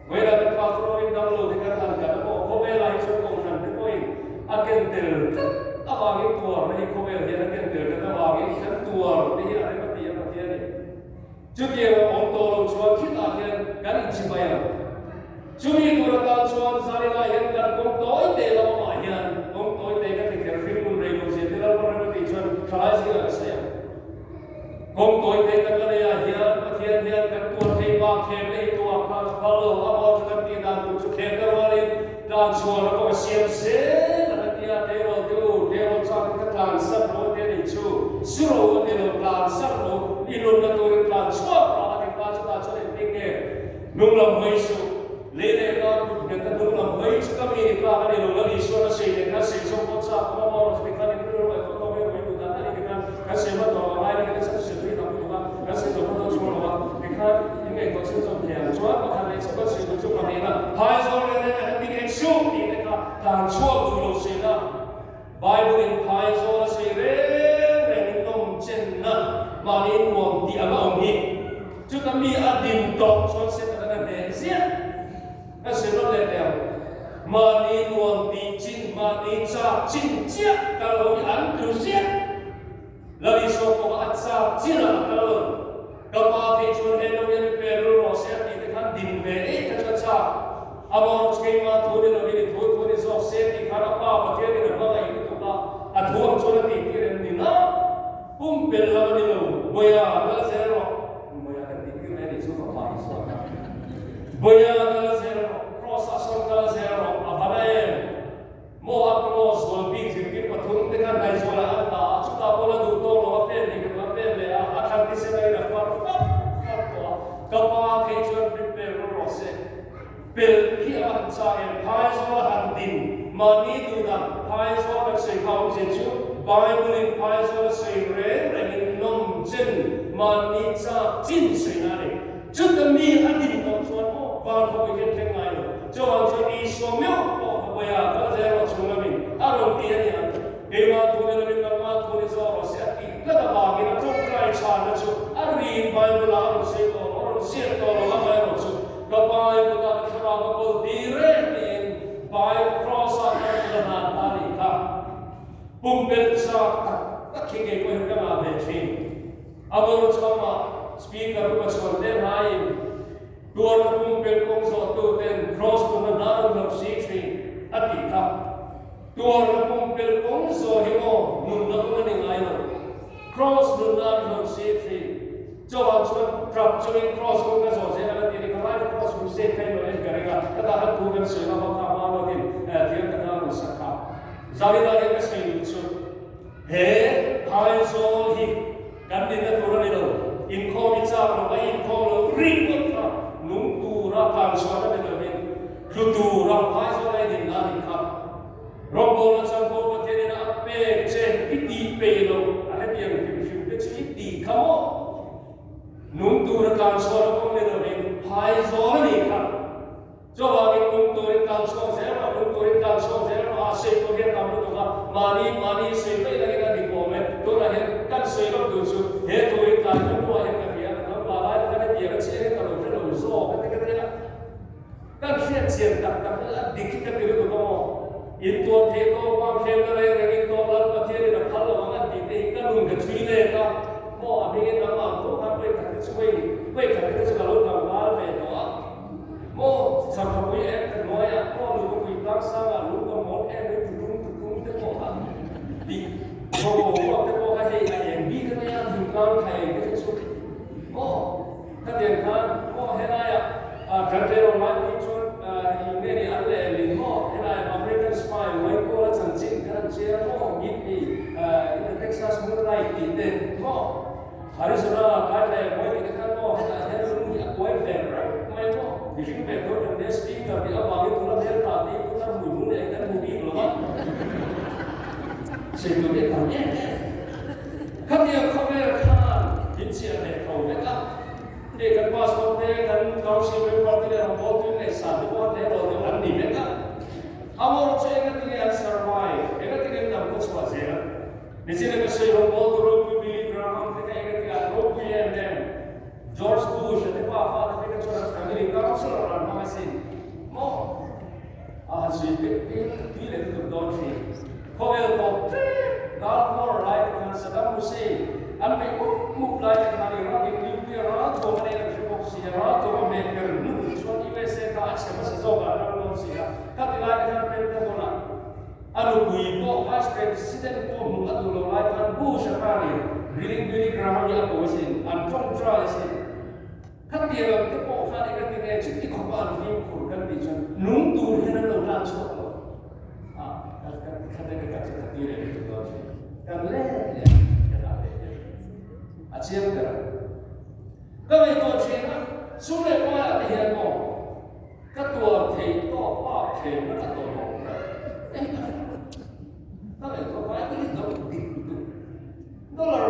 Vawilah kan pa chu rawngin dam lo te kan han kan a maw? Khawvelah hi chuan kohhran te pawhin a ken tel tlat avangin tuarna hi khawvel hian a ken tel tlat avangin kan tuar te hi a rem a ti a Pathian in. Chutiang a awm tawh lo chuan khitah hian kan inchibai ang. Chumi tur atan chuan Zaninah hian kan kawng tawi te la awmah hian kawng tawi te ka ti kher hring mun rei lo zia te Lalpa rem a tih chuan thalai zingah ka sawi ang. Kawng tawi te kan la nei ah hian Pathian hian kan tuar thei bak thlem leh hi tuah kha phal lo a maw chu kan tih dan tur chu thlem na rualin tlan chhuahna pawh a siam zel ang a tia tleirawl te u tleirawl chak in ka tlan sak lo a tia nih chu suro a ti lo tlan sak lo i nunna turin tlan chhuak rawh a ti ta chutah chuan engtin nge Hnung lam hawi suh, lei leh ka kut nghet a hnung lam hawi chu ka mi ni tlak a ni lo, Lal Isuan a sei leh khan sei zawk pawh chak awm a maw rawh chu tikhan in rilru eh pawh tawk em mai duh dan a ni tikhan kan sei hma tawh a ngai ni kan chhan chu tui tam lutuk a kan sei zawk pawh chhuak lo a tikhan in ngaihtuah chhun zawm thei ang chuan pakhat leh chu kan sei duh chu pahnihna phaizawl reng reng a han ding eng suh tih te kha tlan chhuak duh lo sei na Bible in phaizawl a sei reng reng in nawm chenna mahni nuam tih ang a awm hi. Chuta mi a din tawh chuan Setana na hneh ziah ka hre rawn leh teh ang. Mahni nuam tih chin, mahni chak chin chiah kal ho hi an tlu ziah. Lal Isua pawh a chak chinah a kal. Ka pa theih chuan he lo hian pe rul rawh se a tih te khan din ve eih kha chu a chak. Amah chu keimah thu ni lovin i thu thu ni zawk se tih khan a pa Pathianin a hmangaih lutuk a, a thu ang chuan a tih tir em ni na? Pumpelh lam a ni lo, Boia kal zel rawh. Boia kan tih tir mai a nih chu fapa Isua kha. Boia kal zel rawh, Kraws ah sawn kal zel rawh, a va na em? Maw a kraws zual bik zirtir pathum te kha hnaihzualah an dah a, chutah pawh la duh tawk lo a pen leh ka pen leh a, a thlan thisen aiin a far fap fap tawh a, ka pa thei chuan prepare rawh rawh se. Pelh hi a han chah em? Phaizawl a han din. Mahni duhdan Phaizawl kan sawi kha awmzia chu Bible in Phaizawl a sawi reng rengin nawm chen mahni chak chin sawina a ni. Chuta mi a din tawh chuan aw van khawpui hian thleng ngai lo. Chuvang chuan Isua meuh pawh khawpui a kal zel rawh chung lamin a rawn ti a ni ang. Keimah thu ni lovin nangmah thu ni zawk rawh se a tih tlat avangin a tawngtai chhanna chu a rin Bible ah a rawn sawi tawh lo, a rawn ziak tawh lo amaherawh chu Ka pai kutah ka thlarau ka kawl tir e tiin pai cross ah ka rawn la hnan ta nih kha. Pumpelh chak tak tak hi kei pawhin ka ngah ve thin. A bawr chhuamah speaker upa chhuan te hnaiin tuarna pumpelh kawng zawh tu ten cross tumna hna rawn lo si thin a tih kha. Tuarna pumpelh kawng zawh hi maw nunna kawng a ni ngai lo. Cross nunna an lo si thin. Chuvang chuan trap chungin cross kawng ka zawh zel a la ti a ni. Ka life cross crusade kha in lo en ka ring a, ka tah khan thu kan sawi vak kha hma luatin thiam taka a rawn sak kha. Zalina hian ka sawi duh chu he phaizawl hi kan dinna tur a ni lo. Inkhawm i chak lo a, i inkhawm lo ringawt kha nung tura tlanchhuahna ni lovin tlu tura phaizawl a i dinna a nih kha. Rawngbawlna changko Pathianin a pek che i tih peih loh a hetiang hrim hrim te chu i tih kha maw? Nung tura tlanchhuahna kawng ni lovin phaizawl a nih kha. Chuvangin nung turin tlanchhuak zel rawh, nung turin tlanchhuak zel rawh a sawi pawh hian tam lutuk a, mahni mahni sawi mai langin a dik awm e. Tunah hian kan sawi lawk duh chu he turin tlai khaw hnuah hian ka hria, ka tlangval lai khan hetiang a chiang in ka lo hre lo zawk a ti ka ti a. Kan hriat chian tak tak hi a dik hi ka ti lutuk a maw? In tuar thei tawp a, khelna reng rengin tawp Lal Pathianin a phal lo ang an tih te hi ka nun ka. ka chhui let a, maw a hmingin nangmah ang pawh khan vawi khat te chu vawi vawi khat te chu ka lo tlangval ve tawh a, maw Chhakthapui em ka hnuaiah maw Lukapui tlangsangah lung ka mawl em em thutlung thutlung te pawh kha tih thaw boruak te pawh kha hei a eng bik a nia thingtlang thla eng te kha chu maw Khatiang khan maw helaiah kan tlerawn lai pawh chuan eng nge ni an leh lin maw helaiah American Smile Waikawl a chanchin kan han chiar maw Meet Me in the Texas Moonlight tih te maw Arizona Kaitlaia mawi tih te khan maw hetah hian lung hi a kuai ve reng mai maw mihring ve tho kan nia speaker nih avangin tuna hmel ta te hi putar hmui hmul leh kan hmu bik lo va sawi tur hi a tam em em. Khatiang khawvel khan min chiah leh tho vek a, hei kan pastor te, kan council member te leh rawngbawltu in ngaihsan te pawh an hle rawn deuh an ni vek a. Amawr chu engatinge an survive, engatinge an dam khawchhuah zel? Nichina ka sawi rawngbawltu ropui Billy Graham te kha engatinge an ropui em em? George Bush a te pa fate te kha chuan an family councillor an hmang asin maw? A han sawi pek pek a tui leh lutuk dawn thin. Khawvel tawp tlem Gulf War lai te khan Saddam Hussein an beih mup mup lai te khan Iraq in nuclear ralthuam a nei an hre bawk si a, ralthuam a hmeh ber hnu chuan USA kha a chhe hmasa zawk ah an ram dawn si a, khati lai te khan Pentagon ah a nupui pawh Vice President pawh hmuh a duh lo lai khan Bush a khanin Billy Billy Graham hi a ko asin, an tawngtai asin. Khatiang ang te pawh khan engatinge chuti khawpa an fimkhur kan tih chuan nung tur hian an lo tlan chhuak lo. A, kan kan khate ka chu ka tir leh lutuk dawn thin. Kan let leh ka dah leh leh. A chiang ber ang. Ka ngaihtuah thin a, sum leh paiah te hian maw ka tuar theih tawk bak thlemna ka tawh lo ber. Ka ngaihtuah Bible hi do dik lutuk. Dollar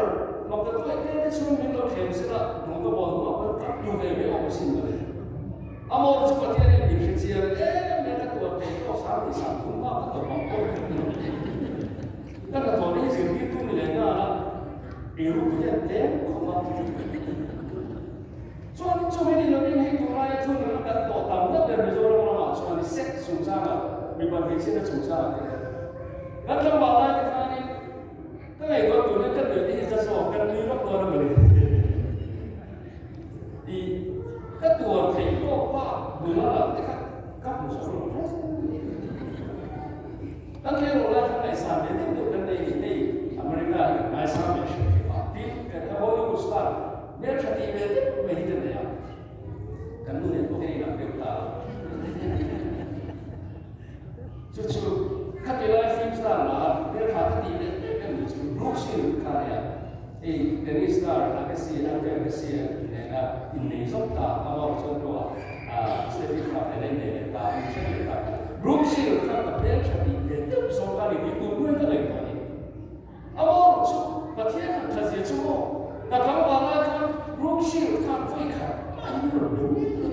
mak ka tuai te te chhung min lo thlem sela nung ka bawl hnuah pawn ka hmu ve mai awm asin mawle. A mawr chu Pathian hian min hre chiang em em a tuar thei tawk sang tih sang thum bak ka tawp ang pawh ka ti lo. Ka hnathawh hi zirtirtu ni leh nghal a, eiru ka hian tlem khawp a. Chuan chumi ni lovin hei tunlaia thunun a kan tawh tam na ber Mizoram ramah chuan sex chungchangah mipa hmeichhiatna chungchangah te hian kan tlangval lai te khanin Ka ngaihtuah tur hian ka nuih te hi za zawk, kan nui lawk dawn a mawle. I ka tuar theih tawk pa nula lam te kha ka hmu zawk lo hle. Kan tleirawl lai kha ngaihsan ve deuh deuh kan nei ni hei America hi kan ngaisang ve hrim hrim a, tin Hollywood star hmeltha tih ve deuh mai hi ka nei a, kan nu nen pawh hian inang deuh ta a. Chu chu khati lai film star la hmeltha ka tih leh leh em ni chu Brooke Shield kha nia hei tennis star Agassi Andre Agassi nena innei zawk ta a mawr chuan pawh a Steffi Graf nena innei leh ta an then leh ta Brooke Shield kha ka hmeltha tih leh deuh zawk kha ni tih tur hnuai ka ngaihtuah a ni. A mawr chu Pathian han tha zia chu maw ka tlangval lai khan Brooke Shield khan vawi khat mah hi min rawn be miah lo.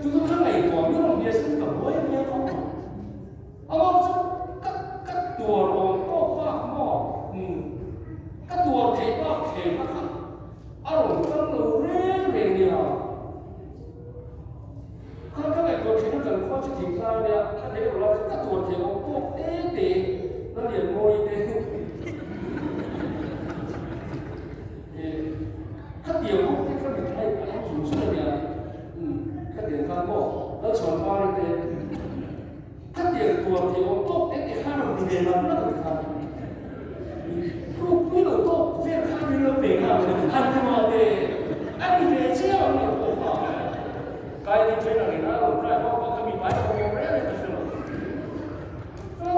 Chu chu ka ngaihtuah miah lo nia sin ka buai buai khawp mai. A mawr chu ka ka tuar awm tawk bak maw umm ka tuar theih bak thlem a kha a rawn kal lo reng reng nia. Kha ka ngaihtuah thin a kan khua chu thingtlang ania ka lei rawh la chu ka tuar thei awm tawk te te la lian mawi te Khatiang bawk te kha mit hai a lo zung zung ania umm khatiang khan maw Lalchhuan Pari te khatiang tuar thei awm tawk te te khan rawn ti ve lam lam ani khan ruk pui lo tawk vel khan min lo pe nghal ani han ti mah te a ni ve chiang ang lo pawh kha kai ni trainer in a rawn try vak vak kha mi pai awm awm reng reng ka hre lo.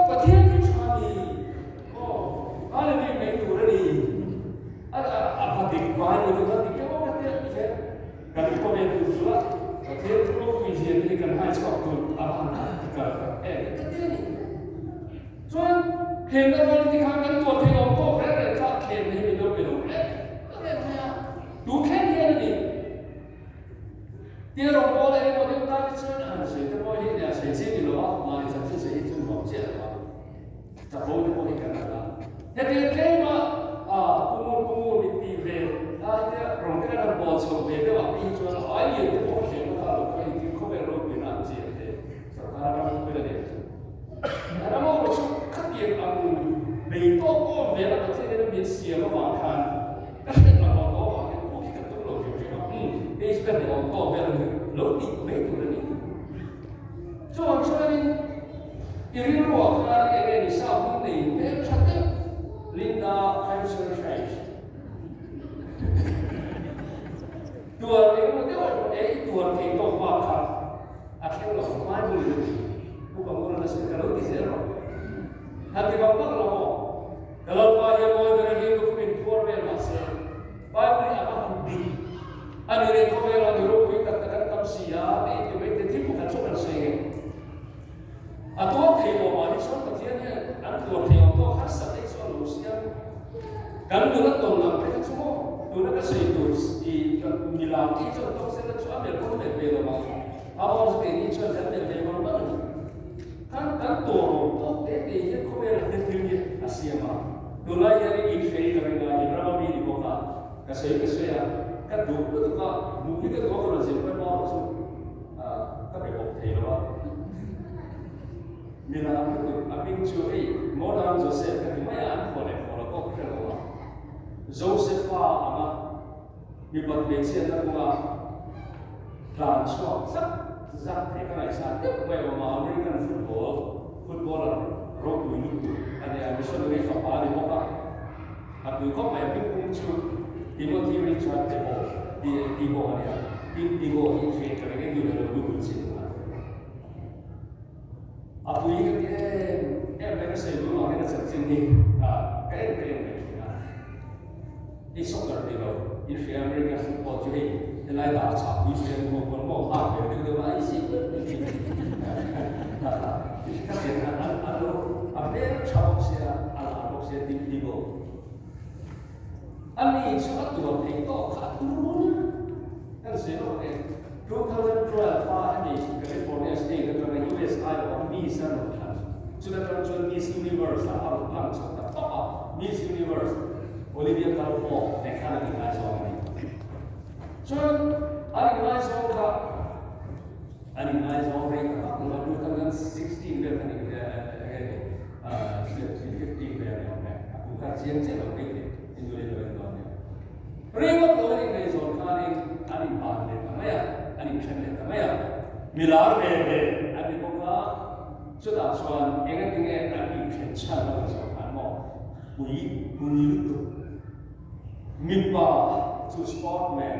Pathian hi tha ni. Aw, a la bik mai tur a ni. A a va dik mai ni lo, dik deuh a tia ti hian kan upa ve tur chu a Pathian thu ropui zia te hi kan hai chhuak tur a va han practical tak em ka ti a ni. Chuan thlemna rual ti khan kan tuah thei lo tawk reng reng kha thlemna hi min lo pe lo reng reng mai a, tu thleng hian a ni. Tia rawngbawl eng emaw deuh tan hi chuan han sawi te pawh hi nia sawi chi ni lo a, mahni chanchin sawi hi chu nuam chiah lo a. Chapo te pawh hi kan ang a. Hetiang tlema pungur pungur min tih ve a hetia rawng te kan han bawl chho ve deuh ah te hi chuan a ai lian te pawh thleng kha lo kha engtin khawvel ropuina an chiah te sorkar atang khawvel a nih chu. siam avang khan ka hriat loh loh tawh avangin puk hi ka tum lo hrim hrim a, umm hei chu ka hneawm tawk vel ang hi lo tih mai tur a ni. Chuvang chuanin i rilruah khan eng nge ni sa hmun nei hmel tha deuh Linda Hampshire French tuar eng emaw deuh erawh e i tuar thei tawk bak kha a thleng lo ang Bible in a ti. Upa Ngura nasa in ka lo ti zel rawh. Han ti vang vang lo maw? Ka Lalpa hian mawi ber a hlim lukhum in phuar vel mah se, Bible hi a va han dik a ni reng khawvela mi ropui tak tak an tam si a, ka inti mai te thil pakhat chu kan sawi nge. A tuar thei lo mah hi chuan Pathian hian an tuar thei awm tawk harsa te hi chu a lo siam. Kan nun a tawn ang te kha chu maw tuna ka sawi tur i milam te hi chuan tawk zela chu a melh pawh a melh ve lo ang. A awm chu keini chuan kan melh ve vang vang a ni. Khan kan tawr awm tawk te te hian khawvel a thil hi a siam a. Tunlai hian in hrei ka ring a, in rama mi ni bawk a, ka sawi ka sawi a, ka duh lutuk a, hmuh hi ka duh a ka rawn zir pawh emaw chu ka be bawk thei lo a. Milar lutuk a hming chu hei Modern Joseph ka ti mai a, an khaw leh khaw lo pawh ka hre lo a. Josepha anga mipat hmeichhiatna kawnga tlan chhuak zak zak thei ka ngaihsan deuh mai awm a, American football footballer ropui lutuk a nia, missionary fapa a ni bawk a, a pui khawp mai a hming pum chu Timothy Richard Tebow Tebow a nia, Tim Tebow hi hriat ka ring em duh leh lo Google chin a. A pui hi ka ti em em mai ka sawi duh vangin a chanchin hi ka en ka en mai thin a. Hei soccer ti lo in hria American football chu hei helai dah chah pui hria nu ho pawn maw hak ve deuh deuh a ai si ber mai thin. Ka pian khan an an lo a hmel tha bawk sia a lar bawk sia Tim Tebow. Ani chu a tuar thei tawk kha a tur a, kan sawi lawk ang e. 2012 a hemi California state atanga US aiawh a Miss a rawn thlan. Chuta tang chuan Miss Universe ah a rawn lang chho ta tawp a, Miss Universe Olivia Culpo nen khan an inngaizawng a ni. Chuan an inngaizawng kha an inngaizawng rei ta vak lo a, 2016 vel khan 15 vel a ni awm e, a kum kha chiang chiah lo mai thei. Innuih lo en dawn nia. Ringawt lo an inngaihzawn khanin an inban leh ta mai a, an inthen leh ta mai a. Mi lar ve ve an ni bawk a, chutah chuan engatinge an inthen chhan a rawn zawh khan maw? Pui pui lutuk. Mipa chu sportman,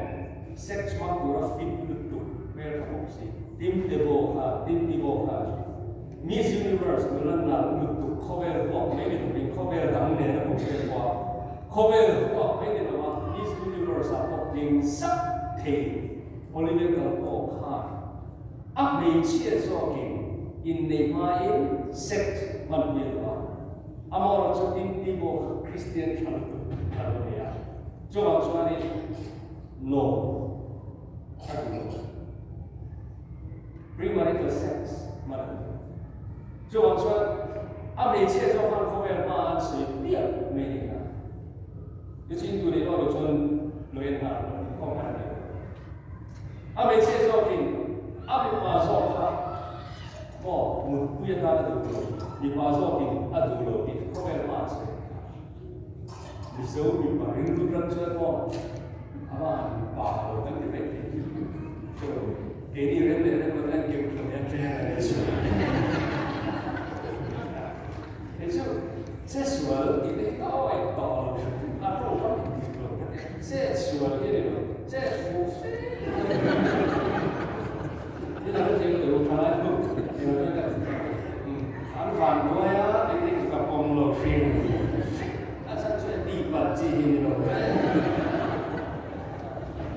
sex hmang tura fit lutuk hmel tha bawk si. Tim Tebow kha, Tim Tebow kha Miss Universe nula nalh lutuk khawvel huap mai ni lovin khawvel dang nen a compare pawh a, khawvel huap mai ni lova Miss Universe ah pawh tling zak thei Olivia Culpo khan a hmeichhia zawkin inneih hmain sex hman pui a duh a, amaherawhchu chu Tim Tebow kha Christian tha lutuk a lo ni a, chuvang chuanin no a duh lo. Premarital sex hman a ni. Chuvang chuan a hmeichhia zawk khan khawvel hma an sawi piah mai ni kha. Nichin tu leh lo chuan lo en nghal lo inkhawm khan a ni. A hmeichhia zawkin a mipa zawk kha maw mutpui atan a duh lo, mipa zawkin a duh lo tih khawvel hma an sawi kha. Mizo mipa rilru tan chuan maw ama han pa lo kan ti mai thei. So keini rem leh rem lo hian keu thlo hian ṭhen a nei sual. Hei chu che sual tih te hi ka awi tawh lo hrim hrim a tawngkam in dik lo ka ti. Che sual hi a ni lo, che fuh fe hi lo thil tur tha lai hluk ni lo hian ka ti tawh. An van buai a tih te hi chu ka pawm lo hrim hrim. A chhan chu e tihpalh chi hi ni lo ve.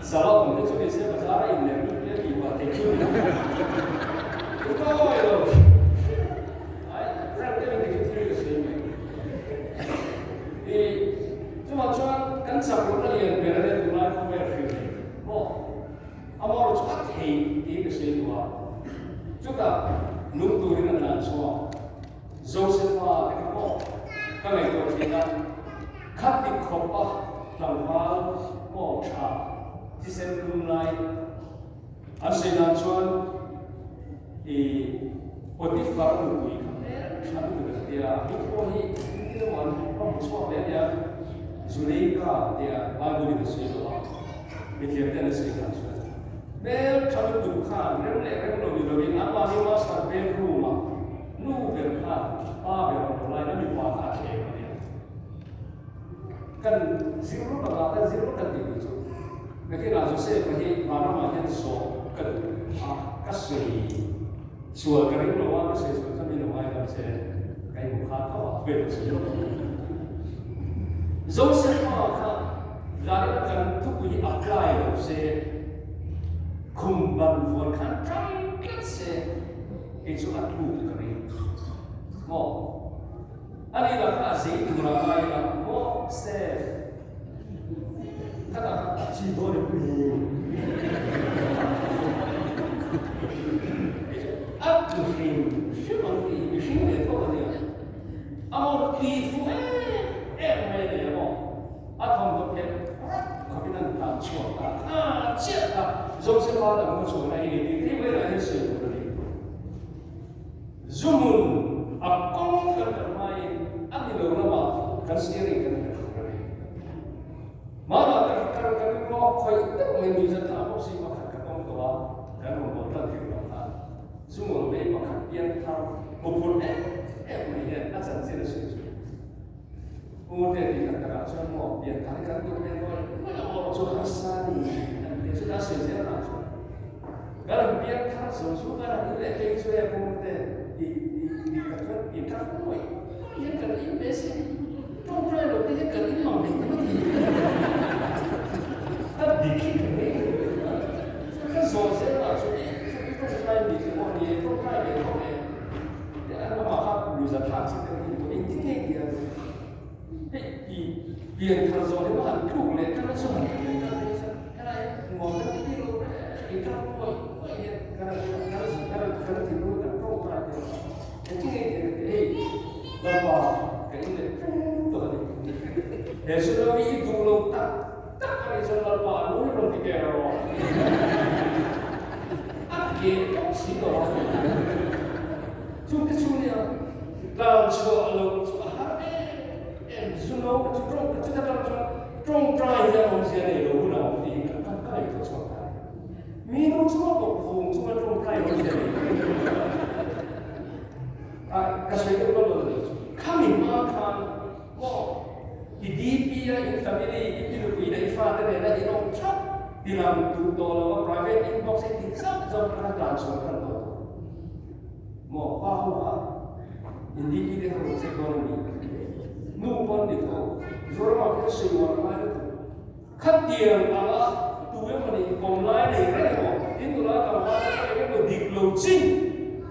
Salom te chu nise bazar a inlem lut hle tih pah thei chu ni. I kawi lo hrim hrim. Ai, Frank te min chu thil ka sawi mai. I chuvang chuan kan chak lohna lian ber a nia tunlai khawvel hrim hi maw? Amaherawh chu a thei tiin ka sawi duh a. Chutah nung turin a tlan chhuak. Josepha te kha pawh ka ngaihtuah thin a, khati khawpa tlangval pawh tha thisen lum lai an sawi dan chuan i Potiphar nupui kha hmel tha lutuk a tia, a hming pawh hi engtin emaw an va hmu chhuak leh a nia. Zuleika tia Bible in a sawi lo a, mithiam ten an sawi dan chuan hmel tha lutuk khan rem leh rem lo ni lovin anmahni master bedroom ah nu ber khan pa ber a lo lain a mipa kha a thleng a nia. Kan zir rawk anga kan zir rawk kan tih duh chu nakinah Joseph-a hi vanramah hian zawh ka duh a, ka sawi sual ka ring lo a, ka sawi sual chuan min lo ngaidam che, ka inhmu kha tho a, vel ka sawi rawk. Joseph-a kha zanina kan thupui hi apply lo se, khum ban vuan khan tang tlat se, kei chu a tluk ka ring maw? A ni lah kha a zei tur a ngai a maw Sef? Kha tak kha chi dawn em ni? A tlu hrim hrim ang tih hi mihring ve tho a nia. A rawn ti fuh em em mai a nei a maw? A thawmhnaw phelh rat khawpin an tan chhuak ta kha chiah kha Josepha dang hmu chhuahna hi ni tih thei velah hian sawi tur a ni. Zumun a kawng kan kal hmain a ni lo lamah kan steering kan herh tur a ni. Mahna kan kal kan ruak khawih deuh mai ni zat thah bawk si pakhat ka tawng tawh a, kan rawn bawl tlat thei lo khan Zumul vei pakhat pian thar huphurh em em mai hian a chanchin a sawi chu. U te tih tak takah chuan maw pian thar hi kan duh ve ngawih ngawih a awm chu harsa a ni an ti a, chutah sawi zel lah chuan kan han pian thar zo chu kan han in leh phei chu e pu te tih tih tak chuan pian thar ngawih ngawih hian kan in ve si tawngtai lo te hian kan in mang thei ta maw a dik hi ka nei lo chuan kan zawn zel lah chuan e tawngtai mi te pawh ni e tawngtai ve tawh e. An lamah kha luza thlak chi deuh hi tawh engtin nge tia hei i pian thar zawh hi maw han tluk leh kan la chu han kal leh kal leh chuan helai hian nuam kan ti bik lo reng i kal ngawih ngawih hian kan kan kan kan thinlung kan tawngtai te engtin nge tia ka ti hei Lalpa ka in leh tluk tawh a ni he tsunami i duh lo tak tak a nih chuan Lalpa a lu hi rawn ti ker rawh a ke tawp si lo a chungte chu nia tlan chhuah loh chu a har em em zu no ka chu tawng ka chuta tang chuan tawngtai hian awmzia nei lo hun a awm tih hi ka ka ka ngaihtuah chhuak ta a ni mi nu chunga bawk vung chunga tawngtai awmzia nei a ka sawi deuh lo lo ni khami hma khan Maw? I DP a in family, i pi nupui leh i fate nena in awm thap ti lang duh tawh lo a private inbox hi ti zauh zauh khan a tlan chhuah khan tawh tawh. Maw? Pa ho kha in DP te kha rawn check dawn a ni. Nu pawn ni tho. Zoramah khian sawi uar ngai lutuk. Khatiang anga tu emawni kawm lai nei reng emaw, in nula tlangval te pawh eng emaw dik lo chin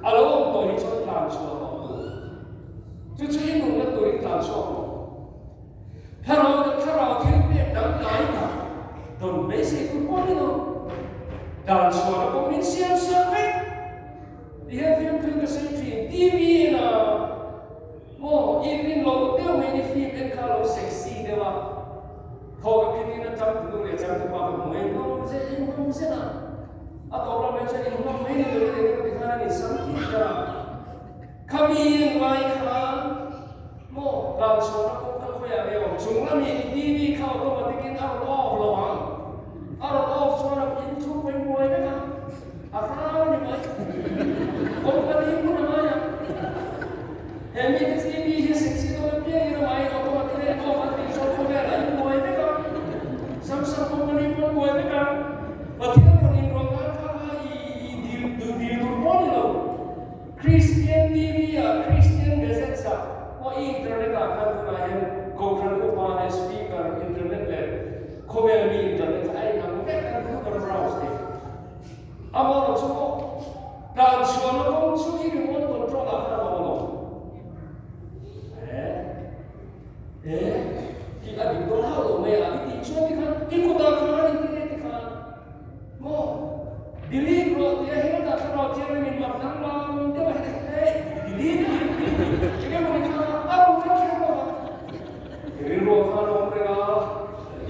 a lo awm tawh hi chuan tlan chhuah tawh tur. Chu chu i nunna turin tlan chhuak rawh. Thlarau leh thlarau thil pek dangdai tak dawn beisei tur pawh ni lo. Tlan chhuahna pawh min siam siam vek. Ti hian fimkhur ka sawi thin. TV en a maw i rin loh deuh mai ni film en kha a lo sexy deuh a. Thaw ka phit in a chang tu leh chang tu pa ka hmu em hlawm zet in hlawm zet a. A tawp lam mai chuan in hlawm mai ni lo in eng emaw ti khan a ni sam thih ta. Khami in ngai khan maw tlan chhuahna kawngka khawiah nge awm chung lami i TV kha automatic in a rawn off lo ang. A rawn off chuan a in thu pawhin buai vek ang. A hrang a ni mai. Company hmun a ngai ang. He mite TV hi sexy dawn apiang in amah in automatic a in off an tih chuan khawvel ah in buai vek ang. Samsung company pawh an buai vek ang. Pathian rawn inrawlh nan kha kha i i dil duh dil tur pawh a ni lo. Christian TV ah, Christian Gazettes ah pawh i internet ah khan tunah hian Kohhran upa leh speaker internet leh khawvel mi internet kha a inang vek kan duh kan browse thei. Amaherawh chu pawh tlan chhuahna kawng chu i remote control ah khan a awm alawm. Eh, eh, tih a dik dawn hauh lo mai a, i tih chuan tikhan i kutah khan i ti leh tikhan. Maw? Delete rawh tia heltah thlarau thianghlim in mak danglam deuh a heti hei delete delete delete delete enge maw ni kha a rawn kal kher lo a rilru ah khan a awm reng a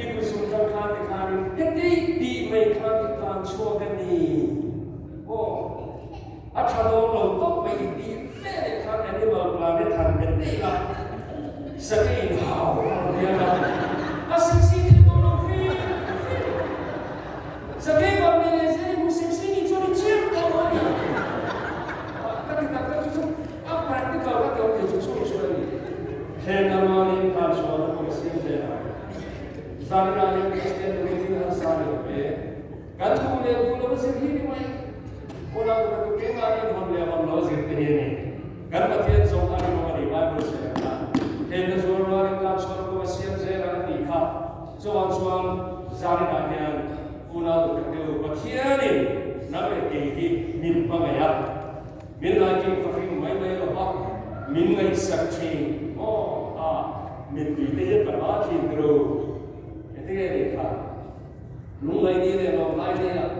i kut zung khan khan ti khanin heti tih mai khan i tlan chhuak a ni maw a tha dawn lo tawp mai i tih ve leh khan animal planet han bet daih a sakei in hau a rawn hian a. rualin tan chhuahna pawh a siam zel ang. Zaninah hian Kristian nungin thil harsa ni lo ve. Kan duh leh duh lo a zir hi ni mai. Unau ka tu keimahni inhawn leh hawn lo a zir te hi a ni. Kan Pathian zawng a rinawm a ni Bible sawi ang khan. Heng zual rualin tan chhuahna pawh a siam zel ang a tih kha. Chuvang chuan zaninah hian unau duh tak deuh Pathianin nang leh kei hi min hmangaih a. Min laiking fahring mai mai lo va, min ngaihsak thin maw a, mittui te hian ka hma thin tiro. Engtinge nih kha? Lungngai ni leh lawmlai ni ah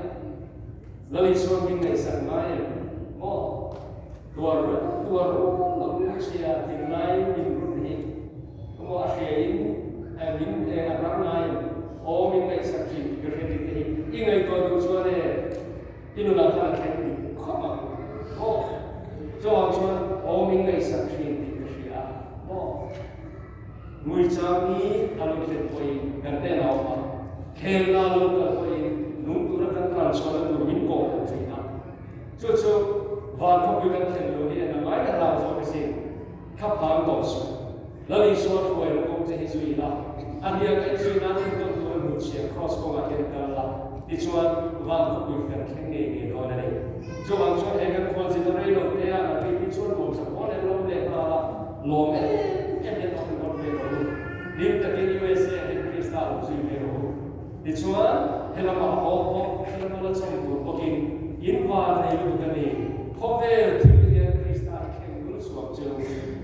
Lal Isuan min ngaihsak ngai em maw? Tuar tuar run lo lungchhia thinlai min run hi maw a hria in min a rar ngai em? Aw min ngaihsak thin tih ka hria tih te hi i ngaihtuah duh chuan e. I nunah khan a thleng dik khawp ang maw? Chuvang chuan aw min ngaihsak thin tih ka hria a maw? Ngui chang hi a lo thlen pawhin kan hnenah a awm a, khelna a lo kal pawhin nung tura kan tlan chhuahna tur min kawh hmuh thin a. Chu chu van khawpui kan thlen lo hi en a ngai ta hlau zawk asin. Kha phang tawh suh. Lal Isua hruaina kawng che hi zui la, a hniak a i zui nan entawn tur a hnutchhiah Kraws kawngah hian kal la, tichuan van khawpui kan thleng ngei ngei dawn a ni. Chuvang chuan he kan khualzin a rei lo te a, na tui chuan nuam sak mawl em lo leh nghal a, lawm em em hian awm ringawt ve tawh u. Hlim takin USA ah hian Krista lo zui ve rawh u. Tichuan he lamah haw pawh he lama la chawm tur bawkin in van nei lutuk a ni. Khawvel thil hian Krista hi thleng dul chhuak chu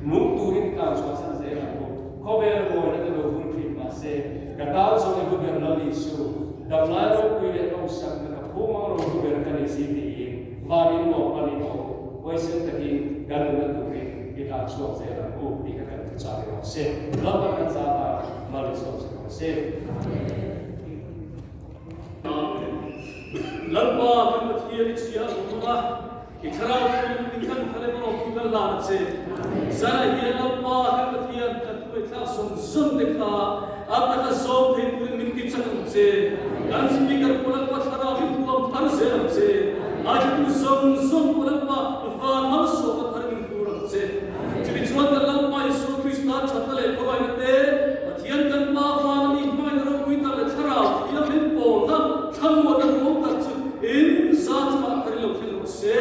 nung turin tlan chhuahsan zel ang u. Khawvel mawina te lo vul thin mahse ka tan zawng i hlu ber Lal Isu, damlai ropui leh rawngsakna ka phumang ro hlu ber ka ni si tiin vanin nuam panin aw huaisen takin kan nunna turin i tlan chhuak zel ang u tih kha kan thuchah ni rawh se. Lalpan kan zah ta mal i sawm sak rawh se. Amen. Lalpa kan Pathian i chhia a awm a, i thlarau thianghlim kan kha leh erawh thu kan hlan a che. Zanah hian Lalpa kan Pathian kan thuaithlak zawng zawng te kha a taka zawm thei turin min ti chak ang che. Kan Speaker pawh Lalpa thlarau hi thuam thar zel ang che. Ngaithlatu zawng zawng pawh Lalpa van malsawmna thar min tur ang che. Chumi chuan kan Lalpa Isua Krista thatna leh khawraina te, Pathian kan Pa vana mi hmangaihna ropui tak leh thlarau thianghlim pawlna thlamuanna duhawm tak chu in za chungah thar i lo thleng rawh se.